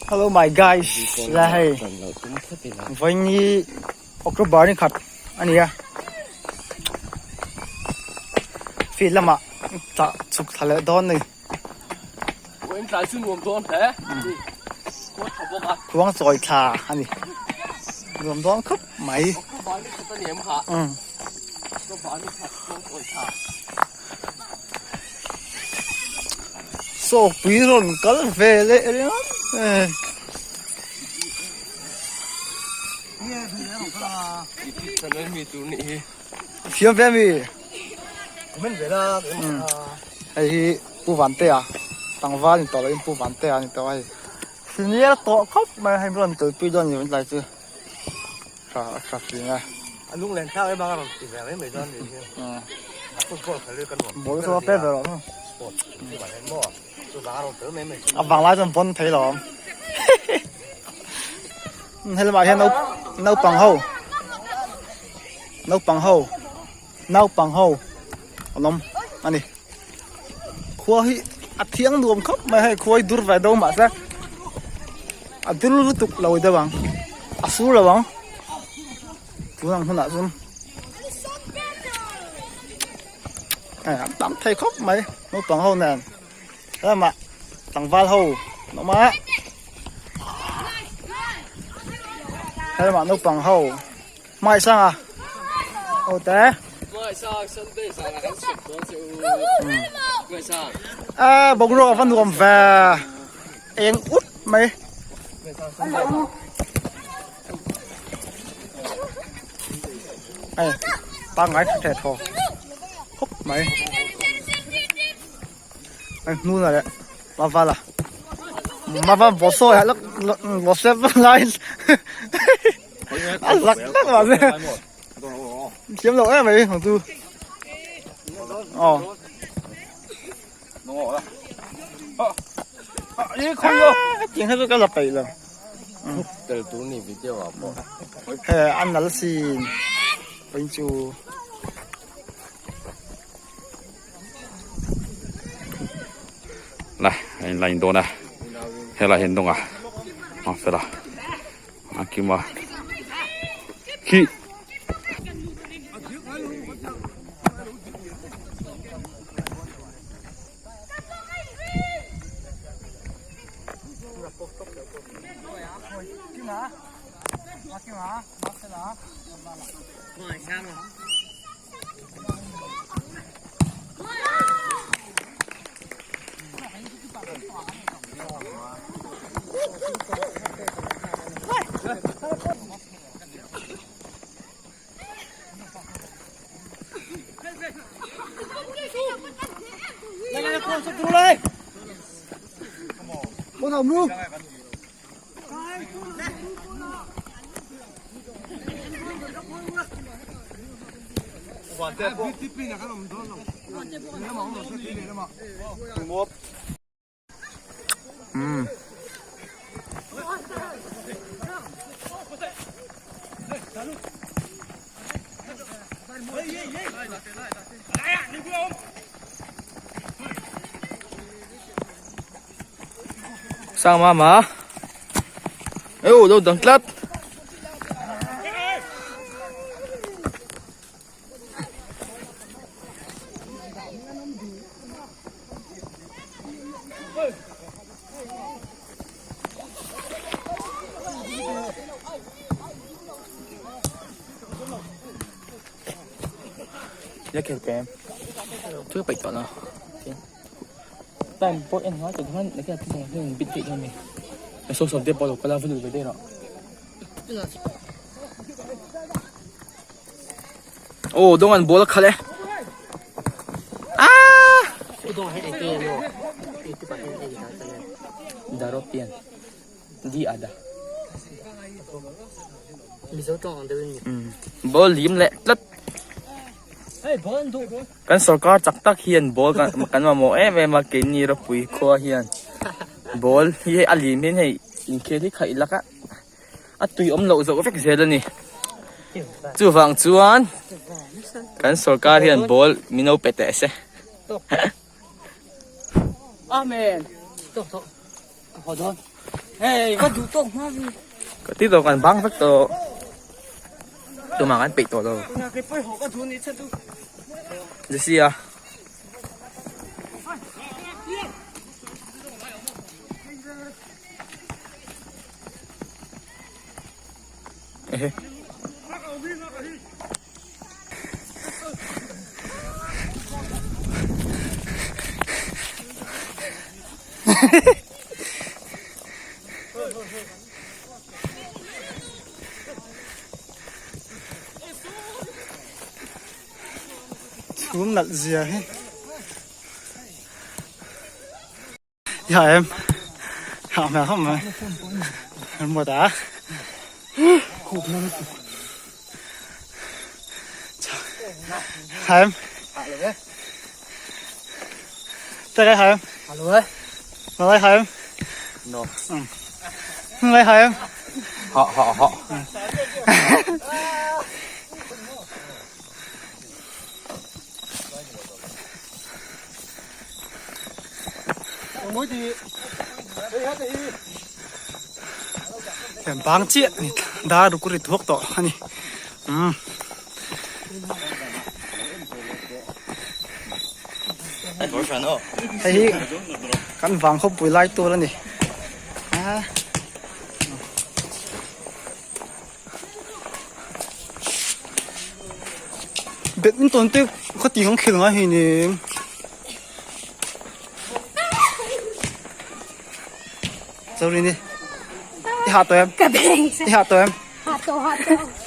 Hello my guys la hei vawiin October ni khat a ni a field lamah chah chhuk thla leh dawn a ni. Khuang chawi thla a ni nuam dawn khawp mai. Saw pui rawn kal ve leh ringawt e. Thiam ve mi. Hei hi Pu Vantea tlangval ni tawh loin Pu Vantea ni tawh a hei. Senior tawh khawp mai a hei rawn kalpui dawn ni tlai chu. Tha a tha fing a. A lunglen thlak em a rawn ti ve mai mai dawn ni hi. A football khalh hi ka nuam. Ball chu a pet ve rawh. Sport chu vang hian maw chu vang a rawn tel mai mai. A vang lai chuan vawn thei lo. Helamah hian naupang ho naupang ho naupang ho an awm a ni. Khua hi a thiang nuam khawp mai hei khua hi dur ve deuh mahse a dur lutuk lo deuh ang a sur lo ang tun ang hunah chuan hei an tam thei khawp mai naupang ho nen lamah tlangval ho an awm a helamah naupang ho. Mai sang à? Ô té. Mai sang Sunday zan ah kan chhuk dawn che u. Mai sang. À boruak a va nuam ve. Eng ut mai. Ai pangngai tha the thaw khawp mai. Ai hnuna leh Mavala. Mava boso ya lak bose lai. A lak tak mah se. Thiam lo em mai hang chu. Ờ. Tiếng hết cái là bảy rồi. Tel tur ni video ah pawh. He an nal sin. Bên chu. La in la in dawn a helai hian dawng a a fel a a kim a khi Sang mama. Eo lo dang tlat. Thứ bảy tuần à? Time pawh en ngai tawh hian enge a tih hian bit theih dawn a ni. Social te pawh lo kal a va lut ve daih rawh. Aw dawng an ball a khalh e. Aaa! Daropian di ada. Ball lim leh tlat. Kan sorkar chak tak hian ball kan kan mamawh em em a keini ropui khua hian ball hi hei a lim hian hei inkhel hi khaih lak a a tui awm loh zawk vek zel a ni chuvang chuan kan sorkar hian ball min lo pe teh se. Amen. Hei, va duh tawk hma vi. Ka ti tawh kan bang vek tawh. Tumah kan peih tawh lo. Jesse a. Ehe. Chhum nalh zia hi. I ha em? Hah hmel khawp mai. An buat a. Ha em? Ta cái ha em? Mà lại ha em? No. Lại ha em? Họ họ họ. Hian bang chiah a ni dar ruk ri thuak tawh a ni umm. Hei hi kan vang khawpui lai tur a ni a. Badminton te khawti kan khel ngai hei nen. Sorry ni. I ha tawh em? Ka beng. I ha tawh em? Ha tawh ha tawh.